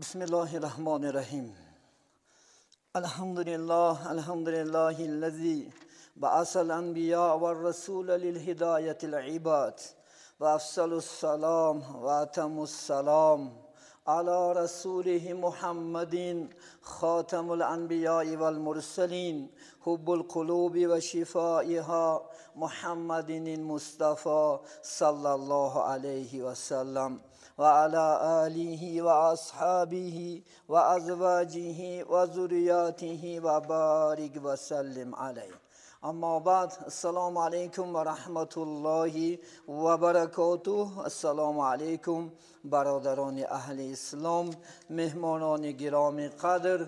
بسم الله الرحمن الرحیم. الحمد لله، الحمد لله الذي بعث الانبیاء والرسول للهدایة العباد وافضل السلام واتم السلام على رسوله محمد خاتم الانبیاء والمرسلین حب القلوب وشفائها محمد المصطفى صلى الله عليه وسلم وعلى آله وأصحابه وأزواجه وذرياته وبارك وسلم عليه. اما بعد، السلام علیکم و رحمت الله و برکاته. السلام علیکم برادران اهل اسلام، مهمانان گرامی قدر.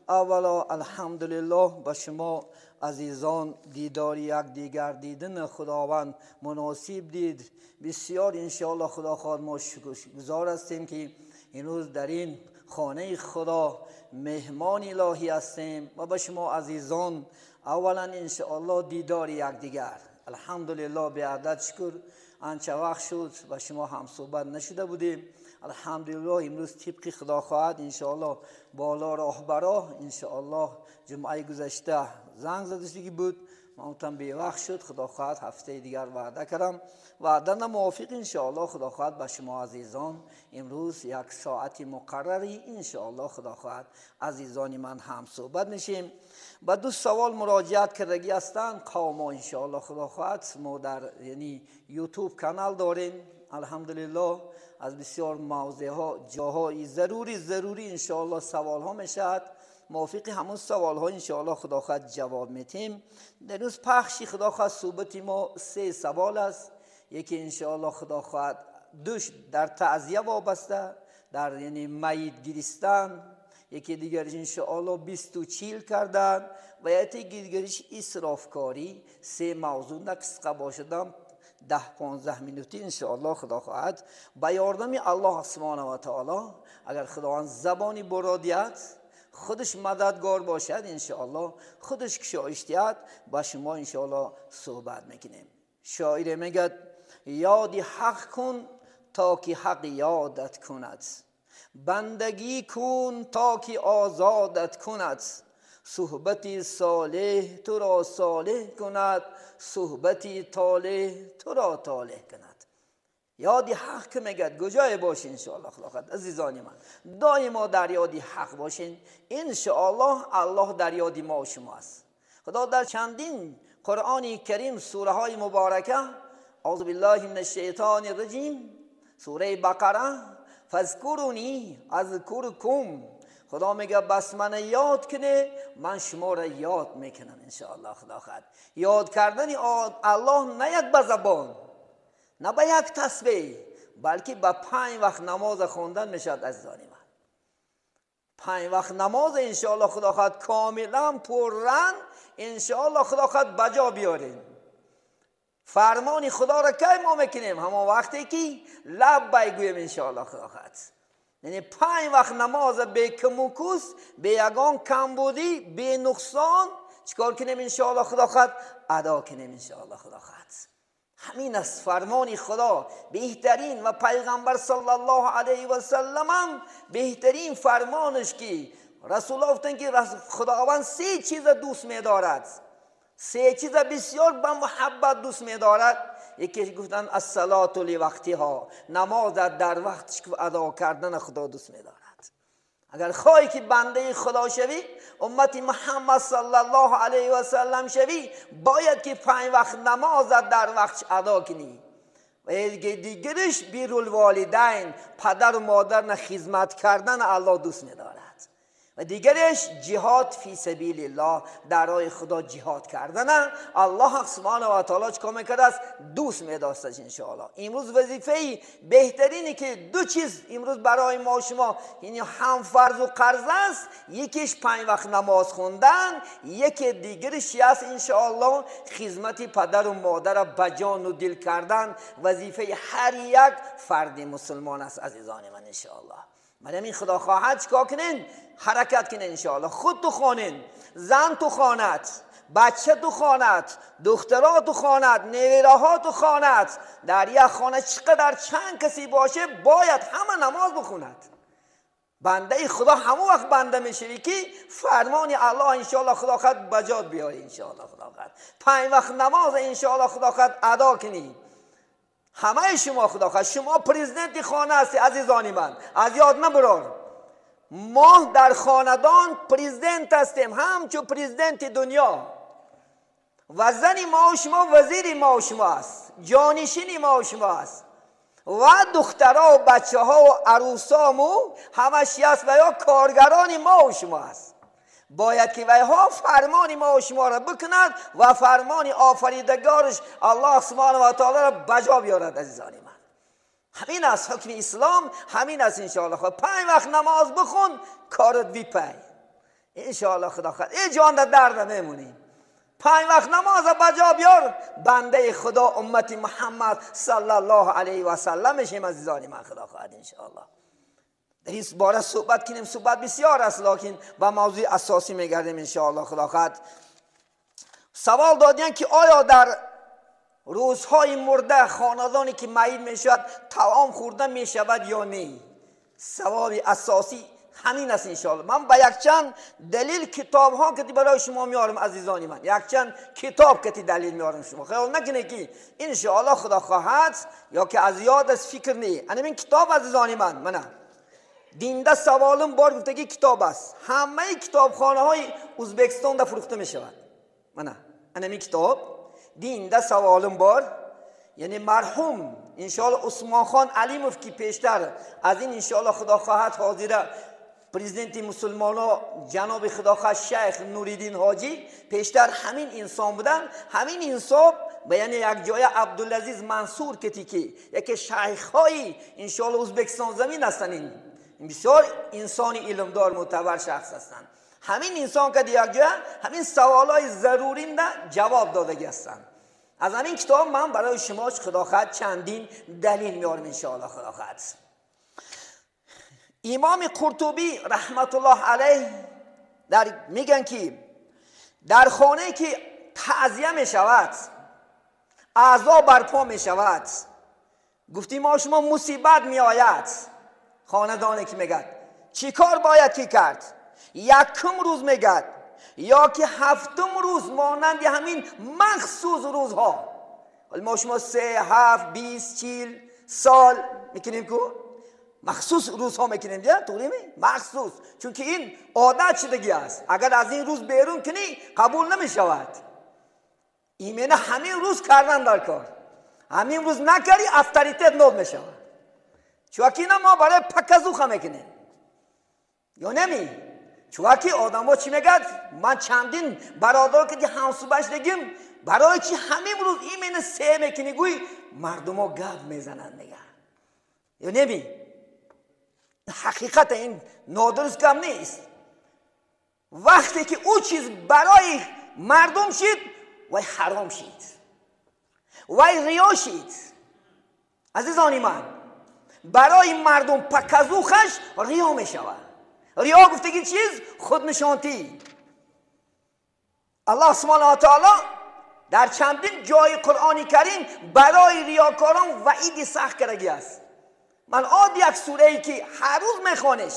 اولا الحمدلله به شما عزیزان دیدار یک دیگر دیدن خداوند مناسب دید. بسیار انشاءالله خدا خواهد ما شکرگزار هستیم که امروز در این خانه خدا مهمان الهی هستیم و به شما عزیزان اولا انشاءالله دیدار یکدیگر الحمدلله به عدد شکر. آنچه وقت شد و شما هم صحبت نشده بودیم. الحمدلله امروز طبق خدا خواهد انشاءالله بالا راه براه انشاءالله جمعه گذشته زنگ زدشگی بود، من هم بی وقت شد. خدا خواهد هفته دیگر وعده کردم، وعده موافق انشاءالله خدا خواهد به شما عزیزان امروز یک ساعت مقرری انشاءالله خدا خواهد عزیزان من هم صحبت میشیم. با دو سوال مراجعت کردگی هستند قوم ها انشاءالله خدا خواهد. ما در یعنی یوتیوب کانال داریم الحمدلله، از بسیار موضوع ها جاهای ضروری انشاءالله سوال ها میشد، موافق همون سوال ها انشاءالله خدا خواهد جواب میتیم. در روز پخشی خدا خواهد صحبت ما سه سوال است. یکی انشاءالله خدا خواهد دوش در تعزیه وابسته در یعنی میت گریستن، یکی دیگرش انشاءالله 20 و 40 کردن و یکی دیگرش اسرافکاری. سه موضوع قصه باشدم 10-15 минути انشاءالله خدا خواهد با یاردمی الله سبحانه و تعالی اگر خداوند زبانی برادیت خودش مددگار باشد انشاءالله خودش کشایش دهد با شما انشاءالله صحبت میکنیم. شاعر میگه یادی حق کن تا که حق یادت کند، بندگی کن تا که آزادت کند، صحبت صالح تو را صالح کند، صحبت طالح تو را طالح کند. یادی حق که میگد کجای باشین انشاءالله خدا خواهد عزیزان من دائما در یادی حق باشین انشاءالله الله در یادی ما و شما است. خدا در چندین قرآن کریم سوره های مبارکه، اعوذ بالله من الشیطان الرجیم، سوره بقره، فاذکرونی اذکرکم، خدا میگه بس من یاد کنه من شما را یاد میکنم انشاءالله خدا خواهد. یاد کردن الله نه یک به زبان نه به یک تسبیح بلکه به 5 وقت نماز خواندن میشد عزیزان من. 5 وقت نماز انشاءالله خدا خواهد کاملا پررن انشاءالله خدا خواهد بجا بیاریم. فرمان خدا را کی ما میکنیم؟ همان وقتی که لب بگوییم انشاءالله خدا خواهد. یعنی 5 وقت نماز به کموکوس به یگان کمبودی به نقصان چیکار کنیم انشاءالله خدا خواهد ادا کنیم انشاءالله خدا خواهد. همین است فرمان خدا بهترین و پیغمبر صلی الله علیه و سلم هم بهترین فرمانش که رسول الله گفتن که خداوند 3 چیز دوست می‌دارد، 3 چیز بسیار با محبت دوست می‌دارد. یکی گفتن الصلاة لوقتها، نماز در وقتش که ادا کردن خدا دوست می‌دارد. اگر خواهی که بنده خدا شوی، امت محمد صلی الله علیه و سلم شوی، باید که 5 وقت نماز در وقتش ادا کنی. و دیگرش بر الوالدین، پدر و مادر نه خدمت کردن الله دوست می‌دارد. و دیگرش جهاد فی سبیل الله، در راه خدا جهاد کردن الله سبحانه و تعالی چیکار میکرد است؟ دوست می‌داشت انشاءالله. امروز وظیفه بهترینی که 2 چیز امروز برای ما شما یعنی هم فرض و قرض است، یکیش 5 وقت نماز خوندن، یکی دیگرش است انشاءالله خدمت پدر و مادر به جان و دل کردن. وظیفه هر یک فرد مسلمان است عزیزان من انشاءالله. برای خدا خواهد چیکار کنین؟ حرکت کنین انشاءالله. خود تو خوانین، زن تو خواند، بچه تو خواند، دخترها تو خواند، نویره ها تو خواند. در یک خانه چقدر چند کسی باشه باید همه نماز بخوند. بنده خدا همون وقت بنده میشه که فرمان الله انشاءالله خدا خواهد بجاد بیاری انشاءالله خدا خواهد. 5 وقت نماز انشاءالله خدا خواهد ادا کنی. همه شما خدا خواهد، شما پرزیدنت خانه هستی عزیزانی من، از یاد نبرار. ما در خاندان پرزیدنت هستیم، همچون پرزیدنت دنیا. و زن ما و شما وزیر ما و شما است، جانشین ما و شما است. و دخترها و بچه ها و عروسامو همش است و یا کارگران ما و شما است. باید که ویها فرمان ما و شما را بکند و فرمان آفریدگارش الله سبحانه و تعالی را بجا بیارد عزیزان من. همین است حکم اسلام، همین است انشاءالله. خب 5 وقت نماز بخون کارت بی پی انشاءالله خدا خواهد. ای جان در درد نمیمونی. 5 وقت نماز بجا بیار، بنده خدا امت محمد صلی الله علیه و سلم میشیم عزیزان من خدا خواهد انشاءالله. در این باره صحبت کنیم، صحبت بسیار است، لکن با موضوع اساسی میگردیم انشاءالله خدا خواهد. سوال دادین که آیا در روزهای مرده خاندانی که میت میشود طعام خورده میشود یا نه؟ سوال اساسی همین است انشاءالله. من با یک چند دلیل کتاب ها که برای شما میارم عزیزانی من، یک چند کتاب که دلیل میارم، شما خیال نکنید که انشاءالله خدا خواهد یا که از یاد از فکر نه. این کتاب عزیزانی من، منه دینده سوالم بار گفتگی کتاب است، همه کتابخانه های ازبکستان ده فروخته می شود. منه این کتاب دینده سوالم بار، یعنی مرحوم انشاءالله عثمان خان علیموف که پیشتر از این انشاءالله خدا خواهد حاضره پرزیدنت مسلمان ها جناب خداخواه شیخ نوریدین حاجی پیشتر همین انسان بودن. همین انسان به یعنی یک جای عبدالعزیز منصور کتی که یکی شیخ های انشاءالله ازبکستان زمین هستن، این بسیار انسان علمدار معتبر شخص هستند. همین انسان که یک جای همین سوالای ضروری جواب دادگی هستند. از همین کتاب من برای شما خداخواه چندین دلیل میارم انشاءالله خداخواه. امام قرطبی رحمت الله علیه در میگن که در خانه که تعزیه می شود، اعضا برپا می شود، گفتیم ما شما مصیبت می آید، خاندانه که میگد چی کار باید کی کرد؟ یکم روز میگد یا که هفتم روز، مانند همین مخصوص روزها. ولی ما شما 3، 7، 20، 40 سال میکنیم که مخصوص روزها میکنیم دیگه، طوری مخصوص، چون که این عادت شدگی است. اگر از این روز بیرون کنی قبول نمیشود. ایمنه همین روز کردن در کار، همین روز نکردی افتریتت نوب میشود. چون که ما برای پکزوخه میکنیم یا نمی؟ چون که آدم ها چی میگد؟ من چندین برادر که همسوبش نگیم برای چی همین روز ایمنه 3 میکنی، گوی مردم ها گپ میزنن دیگه یا نمی؟ حقیقت این نادرست کم نیست. وقتی که او چیز برای مردم شد وای حرام شد، وای ریا شد. عزیزانی من، برای مردم پکزوخش ریا می شود. ریا گفتگی چیز خودنشانتی. الله سبحانه و تعالی در چندین جای قرآن کریم برای ریاکاران وعید سخت کردگی است. من عاد یک سوره ای که هر روز میخوانش،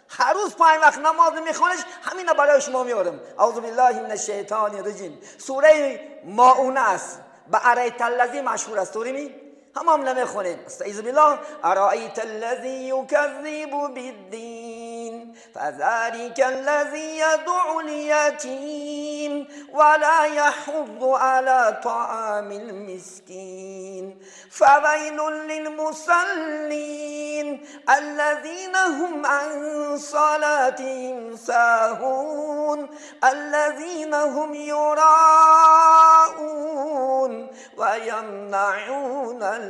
هر روز 5 وقت نماز میخوانش، همین برای شما میارم. اعوذ بالله من الشیطان الرجیم. سوره ماعون است، به ارایت الذی مشهور است. سوره می هم نمیخونیم. استعیذ بالله. ارایت الذی یکذب بالدین فذلك الذی یدعو الیتیم ولا یحض علی طعام المسکین فویل للمصلین الذین هم عن صلاتهم ساهون الذین هم یراءون ویمنعون الماعون.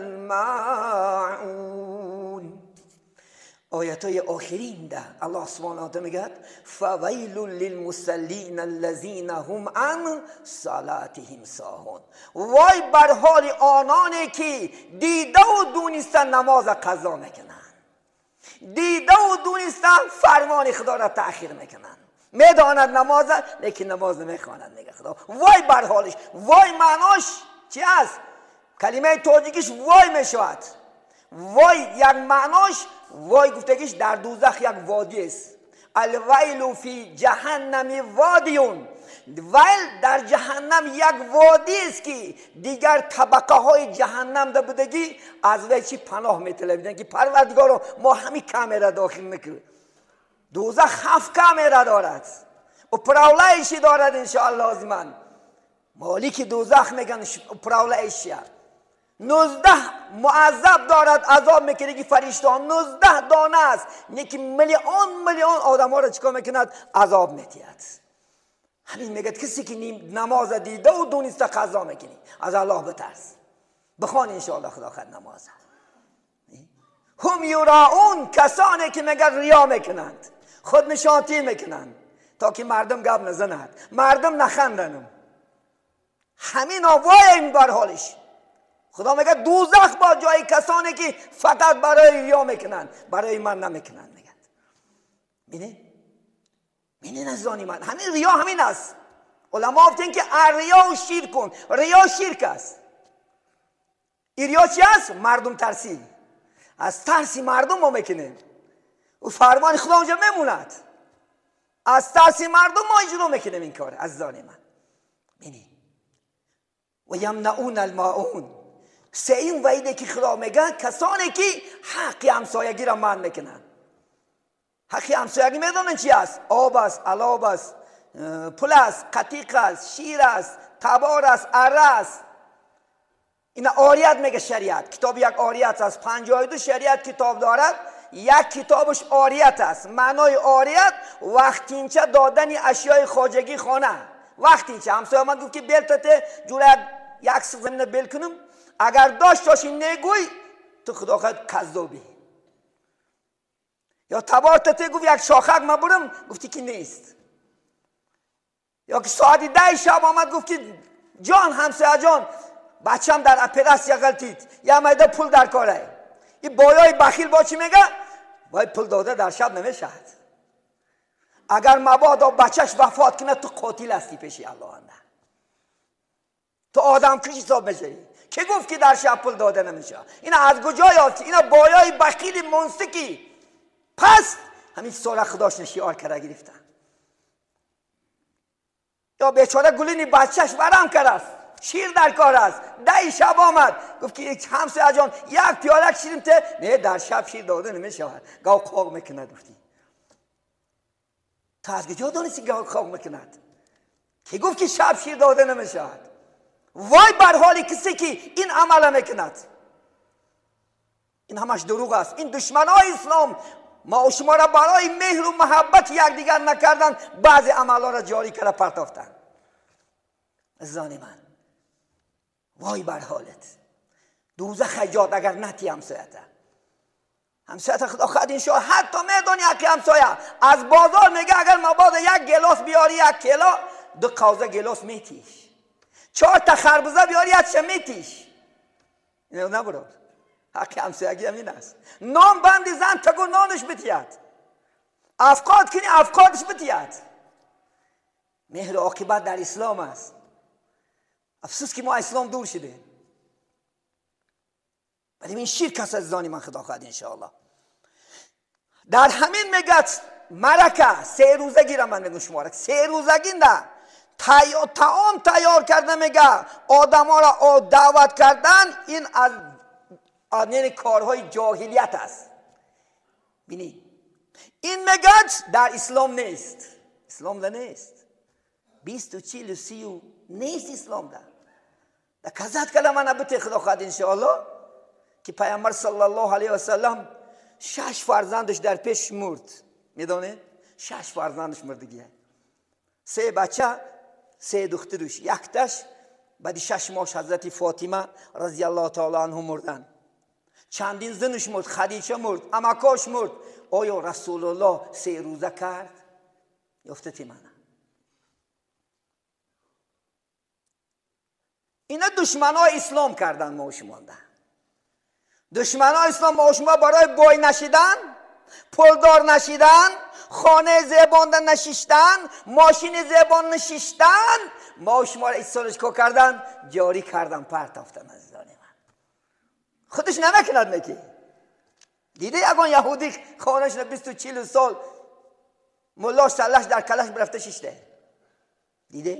آیت های آخرین ده الله سبحانه و تعالی میگه فویل للمصلین الذین هم عن صلاتهم ساهون. وای بر حال آنانی که دیده و دونسته نماز قضا میکنن، دیده و دونسته فرمان خدا را تأخیر میکنند. میداند نماز لیکن نماز نمیخواند. میگه خدا وای بر حالش، وای معناش چی است؟ کلمه تاجیکیش وای میشود. وای یک معناش وای گفتگیش در دوزخ یک وادی است. الویل فی جهنم وادیون، ویل در جهنم یک وادی است که دیگر طبقه های جهنم در بودگی از وی چی پناه میطلبیدن که پروردگارا ما همین کامره داخل میکنیم. دوزخ 7 کامره دارد управляющий دارد انشاءالله از من مالک دوزخ میگن управляющий 19 معذب دارد عذاب میکنه که فرشته ها 19 دانه است، یکی میلیون میلیون آدم ها را چیکار میکند؟ عذاب میدهد. همین میگه کسی که نماز دیده و دونسته قضا میکنی از الله بترس، بخوان انشاءالله خدا خد نماز. هم یراؤون، کسانی که میگن ریا میکنند، خود نشانتی میکنند تا که مردم گپ نزند، مردم نخندن. همین آوای این بر حالش. خدا میگه دوزخ با جای کسانی که فقط برای ریا میکنند، برای من نمیکنند. میگه بینید بینید عزیزان من، همین ریا همین است. علما گفتن که ریا و شرک کن، ریا شرک است. ریا چی است؟ مردم ترسی، از ترسی مردم ما میکنیم و فرمان خدا اونجا میموند. از ترسی مردم ما اجرا میکنیم این کار. عزیزان من بینید و یمنعون الماعون، سه این وعیده که خدا میگه کسانی که حق همسایگی را منع میکنن. حق همسایگی میدونن چی است؟ آب است، علاب است، پل است، قطیق است، شیر است، تبار است، اره است. این عاریت میگه شریعت. کتاب یک عاریت است، 52 شریعت کتاب دارد، یک کتابش عاریت است. معنای عاریت وقتینچه دادن اشیای خواجگی خانه. وقتینچه همسایه من گفت که بلتته جوره یک زمینه بل کنم، اگر داشت باشی نگوی تو خدا خواهد کذابی. یا تبار تته گفت یک شاخک ما برم، گفتی که نیست. یا که ساعت 10 شب آمد گفت که جان همسایه جان بچم در اپراسیا غلطید، یا میده پول در کاره. این بایای بخیل با چی میگه؟ باید پول داده در شب نمیشد. اگر مبادا بچهش وفات کنه تو قاتل هستی پیشی الله، نه تو آدم کش حساب میشی. که گفت که در شب پول داده نمیشه؟ اینا از کجا یافتی؟ اینا بایای بخیل منسکی. پس همین سال خداش نشیار کرده گرفتن. یا بیچاره گلینی بچهش ورم کرده است، شیر در کار است، 10 شب آمد گفت که همسایه جان یک پیاله شیریم ته، نه در شب شیر داده نمیشود، گاو قاق میکند. گفتی تو از کجا دانستی گاو قاق میکند؟ که گفت که شب شیر داده نمیشود؟ وای بر حال کسی که این عمل میکند. این همش دروغ است. این دشمنای اسلام ما و شما را برای مهر و محبت یکدیگر نکردن، بعضی عملها را جاری کرده پرتافتن. عزیزان من وای بر حالت، دوزخ ایجاد اگر نتی همسایت. همسایت خدا خد این شو حتی میدونی یکی همسایه از بازار میگه اگر مبادا یک گلاس بیاری یک کیلو، 2 قوزه گلاس میتیش، 4 تا خربزه بیاری یک چه میتیش. اینو نبرو، حق همسایگی هم این است. نام بندی زن تگو نانش بتید، افقاد کنی افقادش بتید. مهر عاقبت در اسلام است. افسوس که ما اسلام دور شده. ولی این شرک است عزیزان من خدا خواهد انشاءالله. در همین میگه مرکه 3 روزگی را من میگم شما 3 روزگی نه طعام تیار کرده میگه آدم ها را دعوت کردن، این از یعنی کارهای جاهلیت است. بینی این میگه در اسلام نیست، اسلام در نیست، 20 و 40 و 30 نیست اسلام در. در کذات کلمه نبوده خدا خواهد انشاءالله که پیامبر صلی الله علیه و سلم 6 فرزندش در پیش مرد. میدونه؟ 6 فرزندش مردگیه، 3 بچه 3 دخترش، یکتاش بعد 6 ماه حضرت فاطمه رضی الله تعالی عنه مردن. چندین زنش مرد، خدیجه مرد، امکاش مرد. آیا رسول الله 3 روزه کرد؟ یافتتی منه. اینا دشمنای اسلام کردن ما و شما. دشمنای اسلام ما و شما برای بای نشیدن، пулдор нашидан, хонаи зебонда нашиштан, мошини зебон нашиштан, мо шуморо истонаш ко кардан, ҷорӣ кардан, партофтан. Азизони ман, худаш намекунад неки. Дида ягон яҳудӣ хонааш 20-40 сол муллош саллаш дар калаш бирафта шиште? Диде?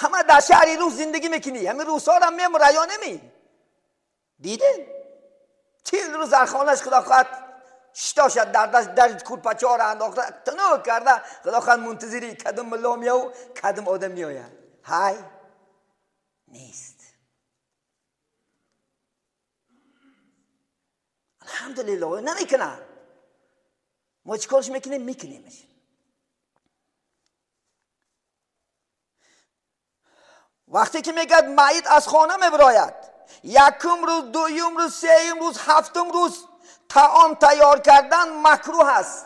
Ҳама дар шаҳри рус зиндагӣ мекунӣ, ҳамин русҳоро мемура ё неми? Диде? 40 рӯз дар хонааш худо хоҳад шиштошад, дар даст дар курпачаҳоро андохта тунук карда, худо хоҳад мунтазири кадом мулло меяв, кадом одам меояд. Ҳай нест. Алҳамдулиллоҳ, намекунанд. Мо чӣ корш мекунем? Мекунемш. Вақте ки мегӯяд майит аз хона мебирояд, якум рӯз, дуюм рӯз, сеюм рӯз, ҳафтум рӯз таом тайёр кардан макрӯҳ аст.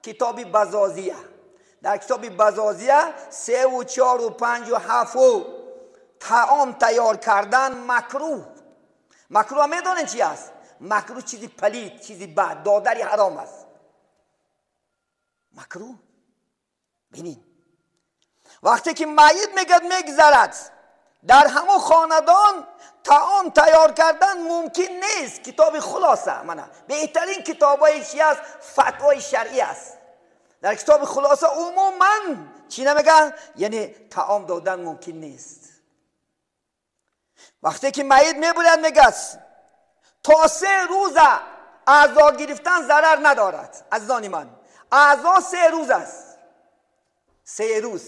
Китоби Базозия, дар китоби Базозия 3, 4, 5, 7 таом тайёр кардан макрӯҳ. Макрӯҳ медонед чи аст? Макрӯҳ чизи палид, чизи бад, додари ҳаром аст. Макрӯҳ. Бинин, вақте ки майит мегӯяд мегзарад, дар ҳамон хонадон таом тайёр кардан мумкин нест. Китоби Хулоса, мана беҳтарин китобҳои чи аст? Фатвои шаръӣ аст. Дар китоби Хулоса умуман чӣ намегӯянд? Яъне таом додан мумкин нест. Вақте ки майит мебурад, мегӯяд то 3 рӯза аъзо гирифтан зарар надорад. Азизони ман, аъзо 3 рӯз аст. 3 рӯз.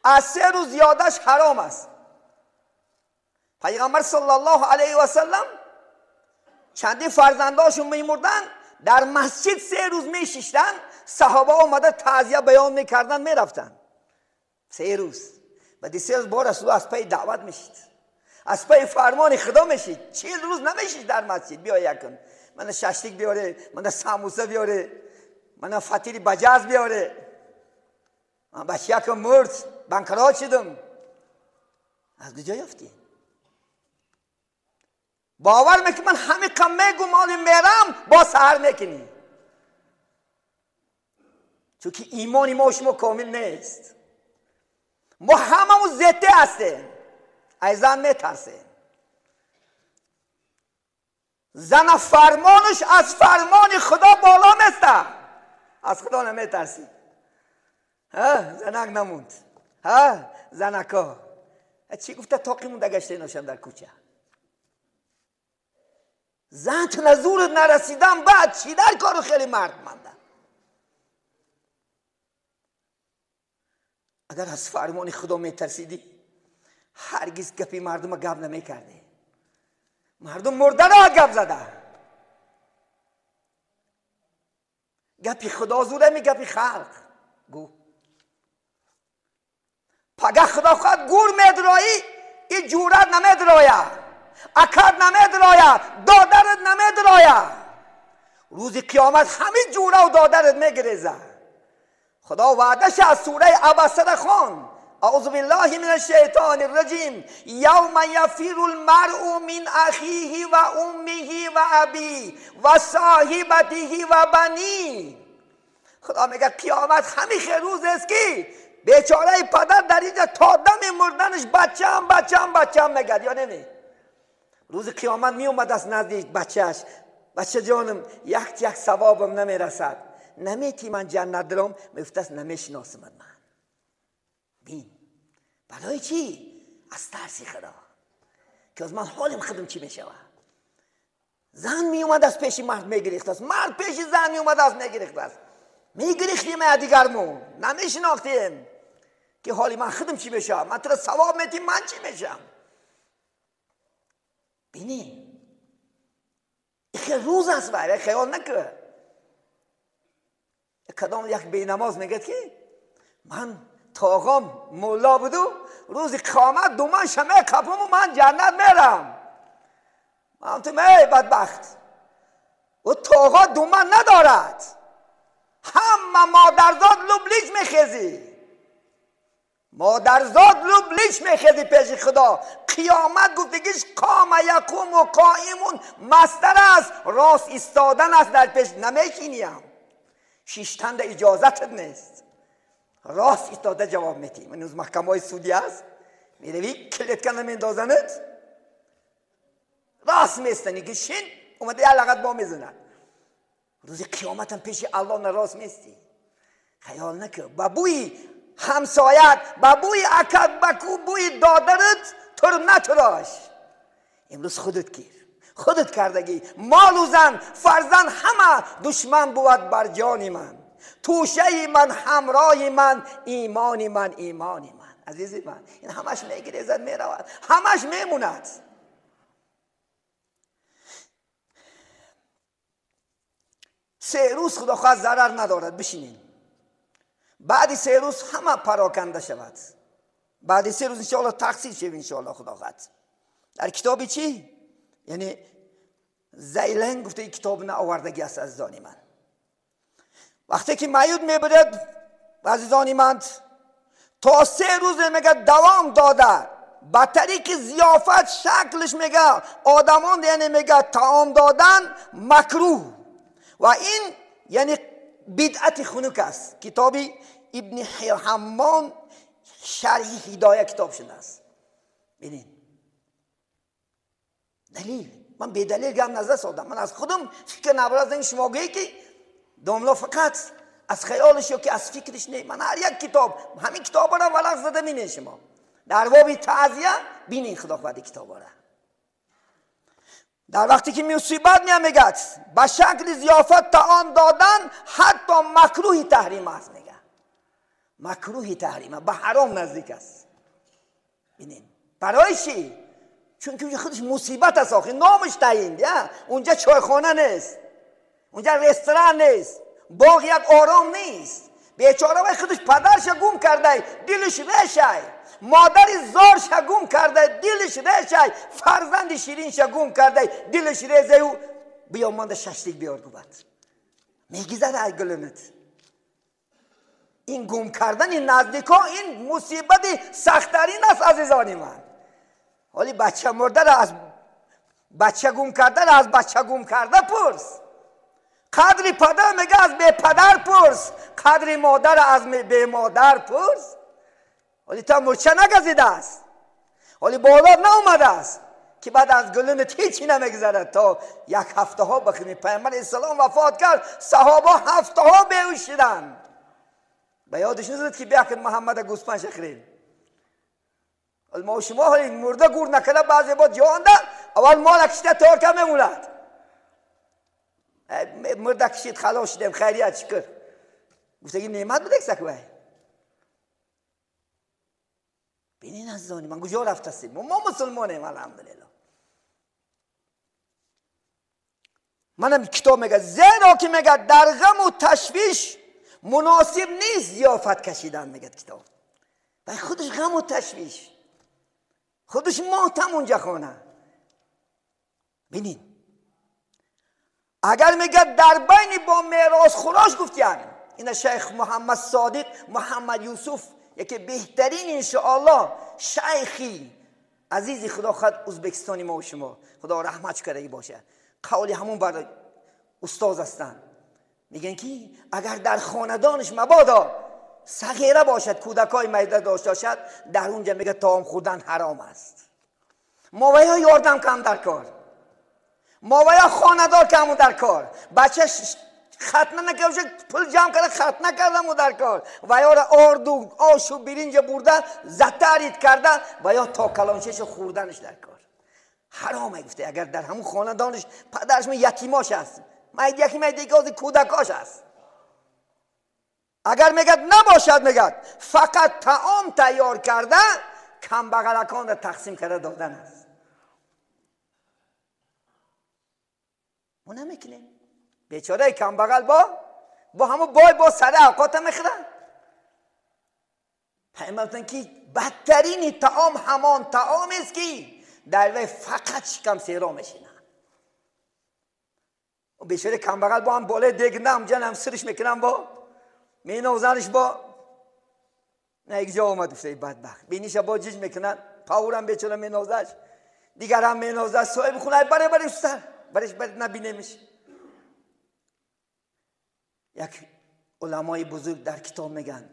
Аз 3 рӯз зиёдаш ҳаром аст. Пайғамбар саллаллоҳу алайҳи васаллам чандин фарзандошон мемурданд, дар масҷид 3 рӯз мешиштанд, саҳоба омада таъзия баён мекарданд, мерафтанд. 3 рӯз. Баъди 3 рӯз бо Расулуллоҳ аз пайи даъват мешид, аз пайи фармони Худо мешид. 40 рӯз намешид дар масҷид. Биё якун мана шашлик биёре, мана самуса биёре, мана фатири баҷаз биёре. Ман бачаякам мурд, банкрот шудам. Аз куҷо ёфтӣ? Бовар мекунӣ ман ҳамин қам мегум, оли мерам, бо саҳар мекунӣ. Чунки имони мо шумо комил нест. Мо ҳамамон зете ҳастем, аз зан метарсем. Зана фармонаш аз фармони Худо боло места. Аз Худо наметарсӣ. Занак намунд. Занако чӣ гуфта тоқи монда гашта иношам дар кӯча? Зан ту назурат нарасидан баъд чӣ дар кору хеле мард манда? Агар аз фармони Худо метарсидӣ, ҳаргиз гапи мардума гап намекардӣ. Мардум мурдаро гап зада. Гапи Худо зурами, гапи халқ. Гӯ пага Худо хоҳад гур медроӣ, и ҷурат намедроя, акад намедроя, додарат намедроя. Рӯзи қиёмат ҳамин ҷураву додарат мегиреза. Худо ваъдаша аз сураи Абасара хон. اعوذ بالله من الشیطان الرجیم، یوم یفر المرء من اخیه و امه و ابیه و صاحبته و بنیه. خدا میگه قیامت همین روز است که بیچاره پدر در اینجا تا دم مردنش بچم بچم بچم میگه یا نمی؟ روز قیامت می اومد از نزدیک بچهش، بچه جانم یک یک ثوابم نمیرسد، نمیتی من جنت درم، میگفت است نمیشناسمت من. بین برای چی؟ از ترسی خدا که از من حالم خودم چی میشوه. زن می اومد از پیش مرد میگریخت است، مرد پیش زن می اومد از میگریخت است. میگریختیم از دیگرمون، نمیشناختیم که حالی من خودم چی میشم، من تو را ثواب میتیم من چی میشم. بینین این روز است، برای خیال نکه کدام یک بینماز میگه که من تاقام مولا بودو روز قیامت دو من شمه کپم و من جنت میرم. من تو می بدبخت و تاقا دو من ندارد، همه مادرزاد لبلیج میخیزی. مادرزاد لوب لیچ میخیزی پیش خدا. قیامت گفتگیش قام یقوم و قائمون مصدر است، راست ایستادن است در پیش، نمیشینیم. شیشتن در اجازتت نیست، راست ایستاده جواب میدی. من از محکمه های سودی است، میروی کلیت کنه میندازنت، راست میستنی که شین اومده یه لغت با میزنه. روز قیامت هم پیش الله نه راست میستی. خیال نکن با بوی همسایت، با بوی اکد، با بوی دادرت تو رو نتراش. امروز خودت گیر، خودت کردگی. مال و زن فرزند همه دشمن بود بر جان من، توشه من، همراه من، ایمان من، ایمان من. عزیز من این همش میگریزد میرود، همش میموند. 3 روز خدا خواست ضرر ندارد، بشینین. بعد 3 روز همه پراکنده شود. بعد 3 روز انشاءالله تقسیم شود انشاءالله خدا خواست. در کتابی چی؟ یعنی زیلن گفته این کتاب نه آوردگی است عزیزان من. وقتی که میود میبرد عزیزان من تا 3 روز میگه دوام داده، به طریق ضیافت شکلش میگه آدمان، یعنی میگه طعام دادن مکروه و این یعنی بدعت خنک است. کتابی ابن حمان شرح هدایه کتاب شده است. ببینید دلیل، من به دلیل گم نظر سادم، من از خودم فکر نبرازم. شما گویی که داملا فقط از خیالش یا که از فکرش نه. من هر یک کتاب، همین کتاب را ولغ زده مینه شما در باب تعزیه بینین خدا خواهد کتاب را. در وقتی که مصیبت میاد میگه به شکل ضیافت طعام دادن حتی مکروه تحریم است. میگه مکروه تحریم، به حرام نزدیک است. ببینین برای چی؟ چون که خودش مصیبت است آخه، نامش تعیین. اونجا چایخانه نیست، اونجا رستوران نیست، باغ یک آرام نیست. بیچاره وای خودش پدرش گم کرده، دلش ریشه، مادر زارش گم کرده، دلش ریشه، فرزند شیرینش گم کرده، دلش ریزه. و بیا مانده ششتیک بیار گوبت میگذره از گلنت. این گم کردن نزدیکا این مصیبت سخت‌ترین است عزیزان من. ولی بچه مرده را از بچه گم کرده را از بچه گم کرده پرس. قدر پدر میگه از بی پدر پرس، قدر مادر از بی مادر پرس. ولی تا مرچه نگزیده است، ولی بالا نامده است که بعد از گلنت هیچی نمیگذرد. تا یک هفته ها بخیمی پیامبر اسلام وفات کرد، صحابه هفته ها بیهوش شدند. به یادش نزد که بیا که محمد گوسفند شخریم. ما شما حالی مرده گور نکرده بعضی با جانده اول مال کشیده تارکه میموند. مرده کشید خلاص شدیم خیریت شکر. گفتگی نعمت بوده که سکوه. بینین عزیزانی من کجا رفته هستیم؟ ما مسلمانیم الحمدلله. منم کتاب میگه زیرا که میگه در غم و تشویش مناسب نیست ضیافت کشیدن. میگه کتاب و خودش غم و تشویش، خودش ماتم اونجا خانه. ببینین اگر میگه در بین با میراث خوراش گفتیان، این شیخ محمد صادق محمد یوسف یکی بهترین انشاءالله شیخی عزیزی خدا خود ازبکستانی ما و شما خدا رحمت کرده باشه، قولی همون بر استاد هستن. میگن که اگر در خاندانش مبادا صغیره باشد، کودکای میده داشته باشد، در اونجا میگه طعام خوردن حرام است. ما و یاردم کم در کار، ما و خاندار کم در کار، بچه ختنه نکرده پول جمع کرده ختنه کردم و در کار و یا آرد و آش و برنج برده زترید کرده و یا تا کلانچش خوردنش در کار حرامه. گفته اگر در همون خاندانش پدرش یتیماش هست، یکی میده که کودکاش هست، اگر میگه نباشد، میگه فقط طعام تیار کرده کم بغلکان را تقسیم کرده دادن است. ما نمیکنیم. بیچاره کم بغل با همون بای با سر اوقات میخورن. پیامبر گفتن که بدترین طعام همان طعام است که در وی فقط شکم سیرا میشینه. و بیچاره کم بغل با هم بالای دیگ نم جنم سرش میکنم با مینوزنش با نه یک جا آمد گفته بدبخت بینیش با جیج میکنن پاورم بیچاره مینازش دیگرم مینازش صاحب خونه بره بره سر برش بر نبینیمش. یک علمای بزرگ در کتاب میگن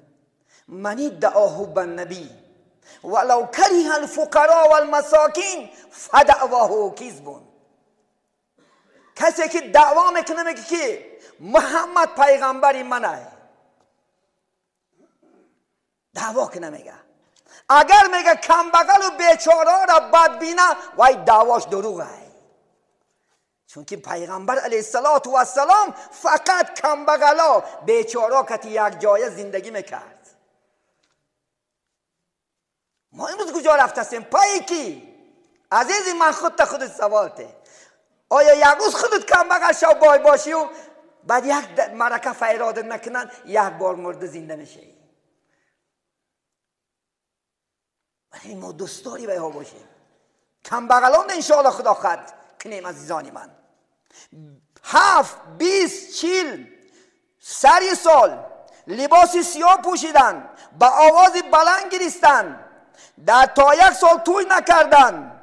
من ادعا حب النبی ولو کره الفقراء والمساکین فدعواه کذب. کسی که دعوا میکنه میگه که محمد پیغمبر منه، دعوا کنه میگه اگر میگه کمبغل و بیچاره را بد بینه وای دعواش دروغه، چون که پیغمبر علیه الصلاة والسلام فقط کمبغلا بیچاره که یک جای زندگی میکرد. ما امروز کجا رفتیم؟ پای کی؟ عزیزی من خود تا خودت سوال ته، آیا یک روز خودت کمبغل شو بای باشی و بعد یک مرکه فیراد نکنن یک بار مرده زنده میشی؟ ولی ما دوستداری به ها باشیم، کمبغلان انشاءالله خدا خد کنیم. عزیزانی من 7 20 40 سری سال لباس سیاه پوشیدن، با آواز بلند گریستن، در تا یک سال توی نکردن،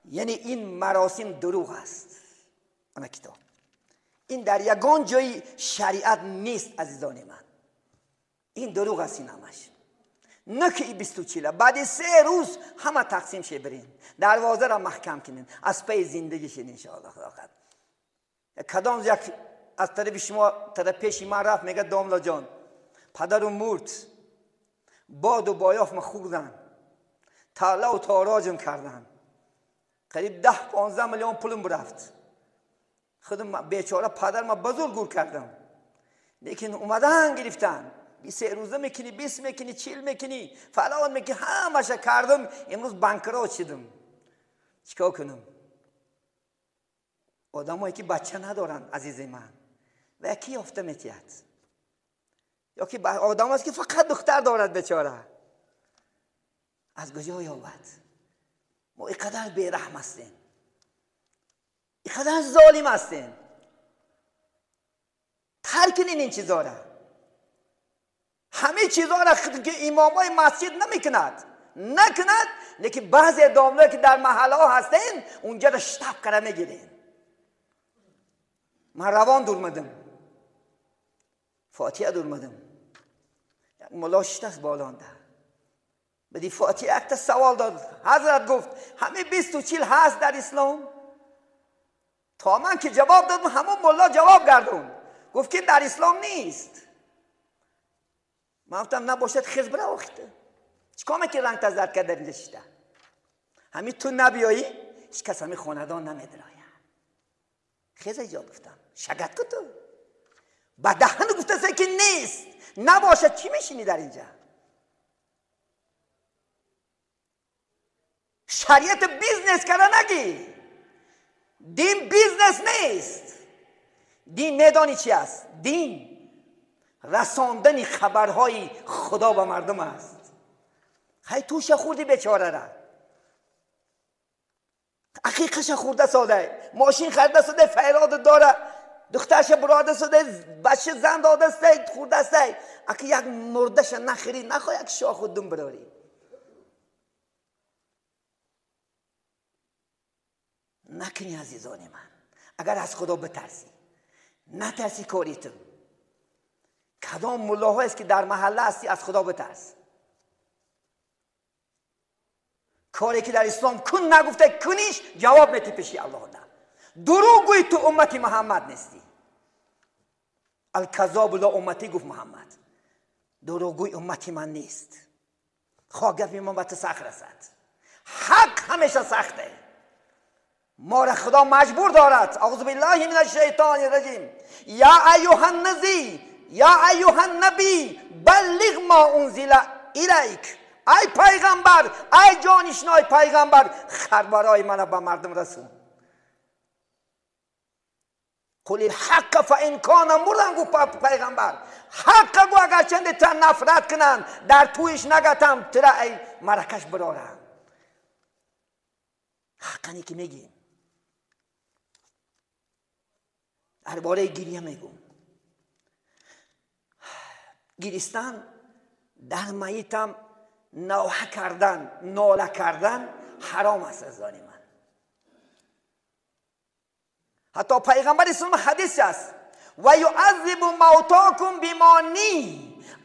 یعنی این مراسم دروغ است. آن کتاب این در یگان جای شریعت نیست عزیزان من، این دروغ است. این همش نه که 20 و 40 بعد 3 روز همه تقسیم شه برین دروازه را محکم کنین از پی زندگی شین انشاءالله خدا خد. کدام یک از طرف شما طرف پیش من رفت میگه داملا جان پدرم مرد، باد و بایاف ما خوردن، تالا و تاراجم کردن، قریب 10-15 میلیون پولم رفت، خودم بیچاره پدر ما بزرگ گور کردم، لیکن اومدن گرفتن 3 روزه میکنی 20 میکنی 40 میکنی فلان میکنی همش کردم، امروز بانکرات شدم، چیکار کنم؟ آدمایی که بچه ندارن عزیز من و کی یافته میتید، یا که آدم هست که فقط دختر دارد بیچاره، از کجا یابد؟ ما اینقدر بیرحم هستیم، اینقدر ظالم هستیم. ترک کنین این چیزا را، همه چیزا را که امامای مسجد نمیکند نکند، لیکن بعضی دامنه که در محله ها هستین اونجا را شتاب کرده میگیرین. من روان دورمدم، فاتحه دورمدم، ملا شتست بالانده بدی فاتحه یک تا سوال داد، حضرت گفت همه 20 و 40 هست در اسلام؟ تا من که جواب دادم همون ملا جواب گردون گفت که در اسلام نیست. من گفتم نباشد خیز برا آخته چیکار میکنی رنگ تزرد کرد در اینجا شده؟ همین تو نبیایی هیچ کس همین خاندان نمیدراید. خیز ایجاد گفتم شگت کن تو با دهن گفته سه که نیست نباشد، چی میشینی در اینجا؟ شریعت business کرده نگی، دین business نیست. دین میدانی چی است؟ دین رساندن خبرهای خدا به مردم است. خیلی توش خوردی بیچاره را، عقیقش خورده ساده، ماشین خریده ساده، فیراد داره، دخترش براده ساده، بچه زن داده ساده، خورده ساده. اگه یک مردش نخری نخواه یک شاخ و دم براری. نکنی عزیزان من، اگر از خدا بترسی نترسی کاری تو. کدام ملاها است که در محله هستی از خدا بترس. کاری که در اسلام کن نگفته کنیش جواب میتی پیشی الله نه. دروغ گویی تو امتی محمد نیستی. الکذاب لا امتی گفت محمد، دروغگوی امتی من نیست. خواه گپ من به تو سخت رسد، حق همیشه سخته. ما را خدا مجبور دارد. اعوذ بالله من الشیطان الرجیم، یا ایها النبی یا ایها النبی بلغ ما انزل الیک. ای پیغمبر، ای جانشنای پیغمبر، خبرهای من به مردم رسون. قل الحق فان کان مردن گفت پیغمبر، حق گو اگر چند تا نفرت کنن در تویش نگتم ترا ای مرکش برارن. حقنی که میگیم درباره گریه میگم. گریستن дар майитам навҳа кардан, нола кардан ҳаром аст, азизони ман. Ҳатто пайғамбари ислом ҳадис аст: ва юаззибу мавтокум бимони,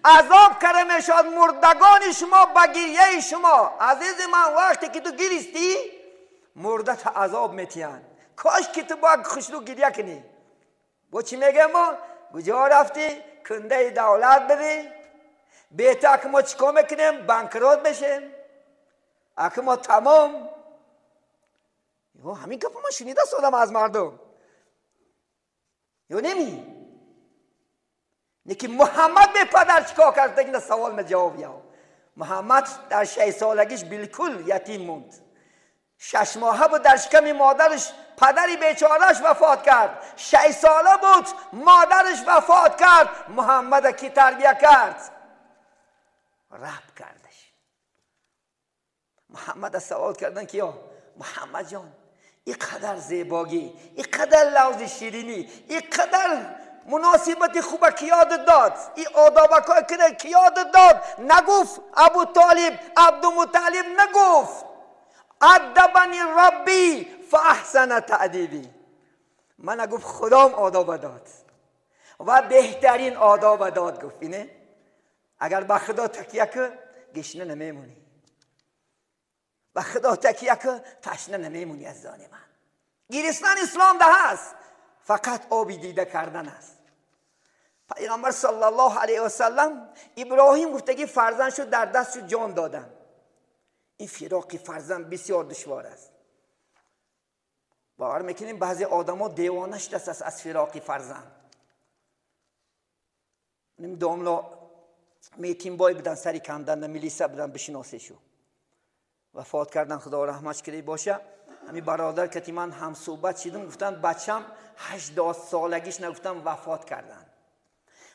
азоб карда мешавад мурдагони шумо ба гирьяи шумо. Азизи ман, вақте ки ту гиристӣ, мурдата азоб метиҳанд. Кош ки ту бояд хушрӯ гирья кунӣ. Бо чӣ мегӯем мо? Куҷо рафтӣ? Кундаи давлат бидӣ? Бета аки мо чӣ кор мекунем? Банкрот мешем, аки мо тамом. Ҳамин гапо ман шунида содам аз мардум. Ё неми? Неки Муҳаммад бепадар чӣ кор кард? Дагина савол ма ҷавоб яв. Муҳаммад дар 6 солагиш билкул ятим монд. 6 моҳа буд дар шиками модараш падари бечораш вафот кард. 6 сола буд модараш вафот кард. Муҳаммада ки тарбия кард? Раб кардаш. Муҳаммада савол кардан ки ё Муҳаммад ҷон, ин қадар зебогӣ, ин қадар лавзи ширинӣ, ин қадар муносибати хуба ки ёдат дод, ин одобакҳое ки ёдат дод, нагуфт Абу Толиб, Абдумуталиб нагуфт. Аддабани Рабби фаахсана таъдиби. Мана гуфт худом одоба дод ва беҳтарин одоба дод. Гуфт ине агар ба худо такя кун, гишна намемонӣ. Ба худо такя кун, ташна намемонӣ. Азизони ман, гиристан ислом да ҳаст, фақат оби дида кардан аст. Пайғамбар саллаллоҳу алайҳи васаллам Иброҳим гуфтаги фарзанд шуд, дар дастшу ҷон додам. Ин фироқи фарзанд бисёр душвор аст. Бовар мекунем баъзе одамо девона шудааст аз фироқи фарзанд. Ним домло метимбой будан, сари канданда милиса будан, бишиносешу. Вафот кардан, худо раҳматш кидай боша. Ҳами бародар кати ман ҳамсӯҳбат шидам, гуфтанд бачам 80 солагиш нагуфтам вафот кардан.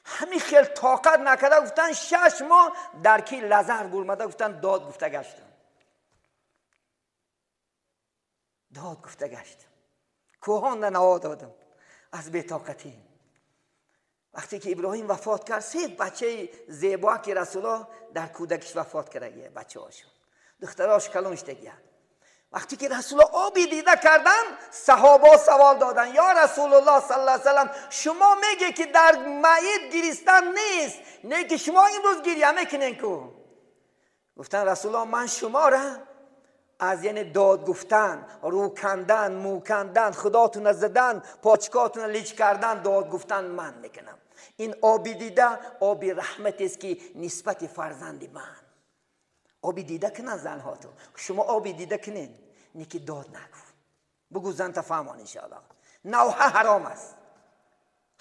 Ҳами хел тоқат накарда гуфтанд 6 моҳ дар ки лазар бурмада гуфтанд дод гуфта гаштам. Дод гуфта гаштам. Кӯҳонда наво додам аз бетоқатӣ. Вақте ки Иброҳим вафот кард, се бачаи зебо ки Расуллоҳ дар кӯдакиш вафот кардагия, бачаҳошон. Духтарош калон шудагия. Вақте ки Расуллоҳ оби дида кардан, саҳобо савол додан: ё Расулуллоҳ саллаллоҳу алайҳи васаллам, шумо мегӯед ки дар майит гиристан нест, не ки шумо имрӯз гиря мекунед ку? Гуфтан Расуллоҳ, ман шуморо аз яъне дод гуфтан, рӯ кандан, мӯ кандан, худотуна задан, почкотуна лич кардан, дод гуфтан ман мекунам. Ин оби дида оби раҳматест ки нисбати фарзанди ман. Оби дида кунанд занҳоту. Шумо оби дида кунед, неки дод нагӯ. Бугӯ занта фаҳмон иншоаллоҳ. Навҳа ҳаром аст.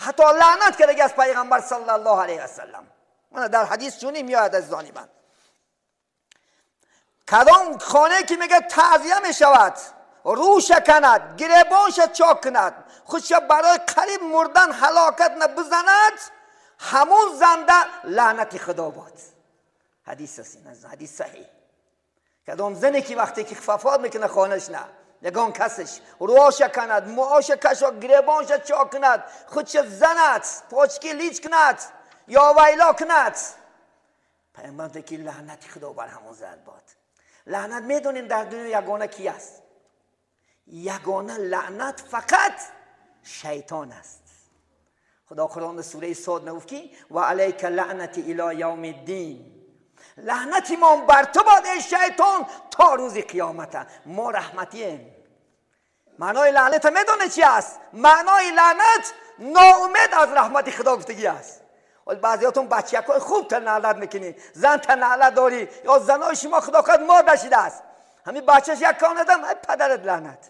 Ҳатто лаънат кардаги аз пайғамбар саллаллоҳу алайҳи васаллам. Мана дар ҳадис чунин меояд, азизони ман. Кадом хонае ки мегӯяд таъзия мешавад, рӯша канад, гиребонша чок кунад, худша барои қариб мурдан ҳалокат набизанад, ҳамун занда лаънати худо бод. Ҳадис аст, ҳадис саҳиҳ. Кадом зане ки вақте ки вафот мекунад хонаш на, ягон касаш рӯоша канад, муоша кашо, гиребонша чок кунад, худша занад, почки лич кунад ё вайло кунад, пайғамбар мегӯяд ки лаънати худо бар ҳамон зан бод. Лаънат медонем дар дунё ягона ки аст? Ягона лаънат фақат шайтон аст. Худо Қуръон сураи Сод нагуфт ки ва алайка лаънати ило явми ддин. Лаънати мо бар ту бод эй шайтон то рӯзи қиёмата. Мо раҳматием. Маънои лаъната медонед чи аст? Маънои лаънат ноумед аз раҳмати худо гуфтагӣ аст. Вале баъзеҳотон бачаҳои хуб та наълат мекунӣ, зан та наълат дорӣ, ё занои шумо худо хоҳад мода шидааст. Ҳамин бачаш як кор надам, ай падарат лаънат.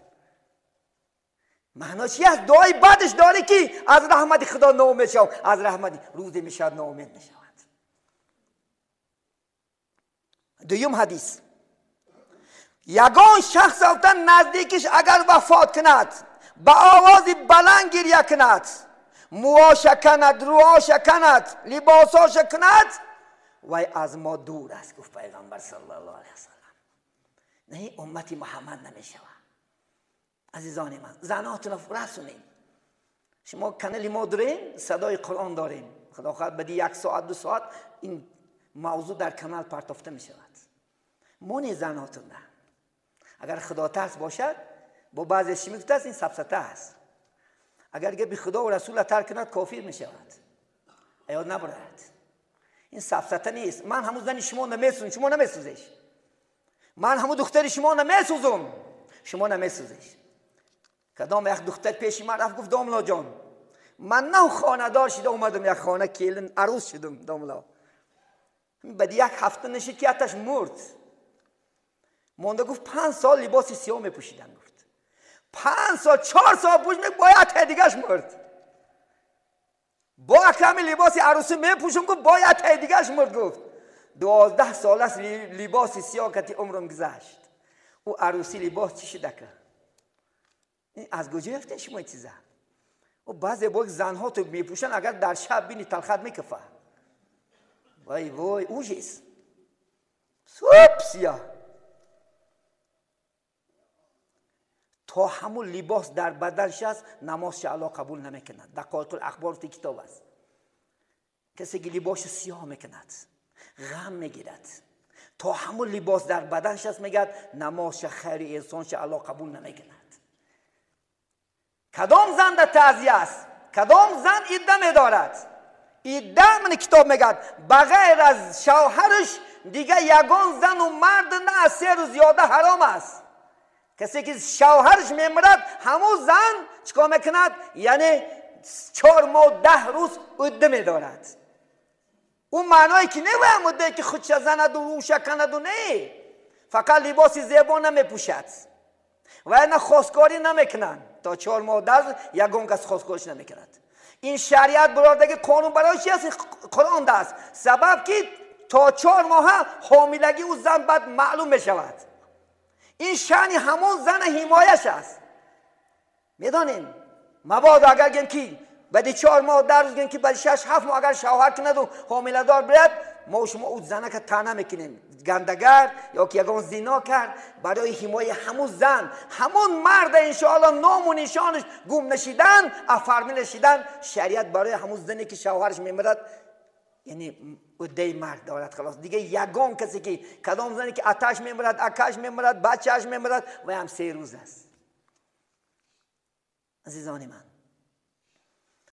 Маъно чи аст? Дуои бадаш дорӣ ки аз раҳмати худо ноумед шав, аз раҳмати рӯзе мешавад ноумед мешавад. Дуюм ҳадис. Ягон шахс афта наздикиш агар вафот кунад, ба овози баланд гирья кунад, мӯоша канад, рӯоша канад, либосоша кунад, вай аз мо дур аст, гуфт пайғамбар саллаллоҳу алайҳи васаллам. Не, уммати Муҳаммад намешавад. Азизони ман, занотонро расонед. Шумо канали мо дорем, садои Қуръон дорем. Худо хоҳад баъди 1 соат 2 соат ин موضوع در کانال پرتافته می شود. مونی زناتون نه. اگر خدا ترس باشد با بعضی چی میگفت است این سفسطه است. اگر که بی خدا و رسول ترک کند کافر می شود. ایاد نبرد. این سفسطه نیست. من همون زنی شما نمیسوزم، شما نمیسوزش. من همون دختر شما نمیسوزم، شما نمیسوزش. کدام یک دختر پیش من رفت گفت داملا جان من نه خانه دار شده اومدم یک خانه کلین عروس شدم داملا. بعد یک هفته نشید که اتش مرد. مونده گفت 5 سال لباس سیاه میپوشیدم. گفت 5 سال 4 سال پوشیدم باید دیگهش مرد. با کمی لباس عروسی میپوشم گفت باید دیگهش مرد. گفت 12 سال است لباس سیاه کتی عمرم گذشت. او عروسی لباس چی شده که؟ این از کجا یافتین شما این چیزا؟ و بعضی با زنها تو میپوشن اگر در شب بینی تلخت میکفه. وای وای اوجیس سوپ سیاه. تا همون لباس در بدنش است نمازش الله قبول نمیکند. دقایق الاخبار تو کتاب است. کسی که لباس سیاه میکند غم میگیرد، تا همون لباس در بدنش است میگد نمازش خیر انسانش الله قبول نمیکند. کدام زن در تعزیه است؟ کدام زن عده میدارد؟ عده من کتاب میگد بغیر از شوهرش دیگه یگان زن و مرد نه از 3 روز زیاده حرام است. کسی که شوهرش میمرد همون زن چیکار میکند؟ یعنی 4 ماه 10 روز عده میدارد. اون معنایی که نه مده که خودش زند و روش کند و نه، فقط لباس زیبا نمیپوشد و نه خواستگاری نمیکنند. تا 4 ماه 10 روز یگان کس خواستگاریش نمیکند. این شریعت برادرگی قانون برای چی است؟ قرآن است. سبب که تا 4 ماه حاملگی او زن بعد معلوم میشود. این شأن همون زن حمایش است. میدانین مبادا اگر گیم که بعد 4 ماه 10 روز گیم که بعد 6 7 ماه اگر شوهر کند و حامله دار برد، ما شما او زنه که طعنه میکنیم گندگر یا که یگان زنا کرد، برای حمایه همون زن همون مرد انشاءالله نام و نشانش گم نشیدن افرمی نشیدن، شریعت برای همون زنی که شوهرش میمرد یعنی عده مرد دارد. خلاص دیگه یگان کسی که کدام زنی که اتش میمرد، اکش میمرد، بچهش میمرد و هم 3 روز است. عزیزان من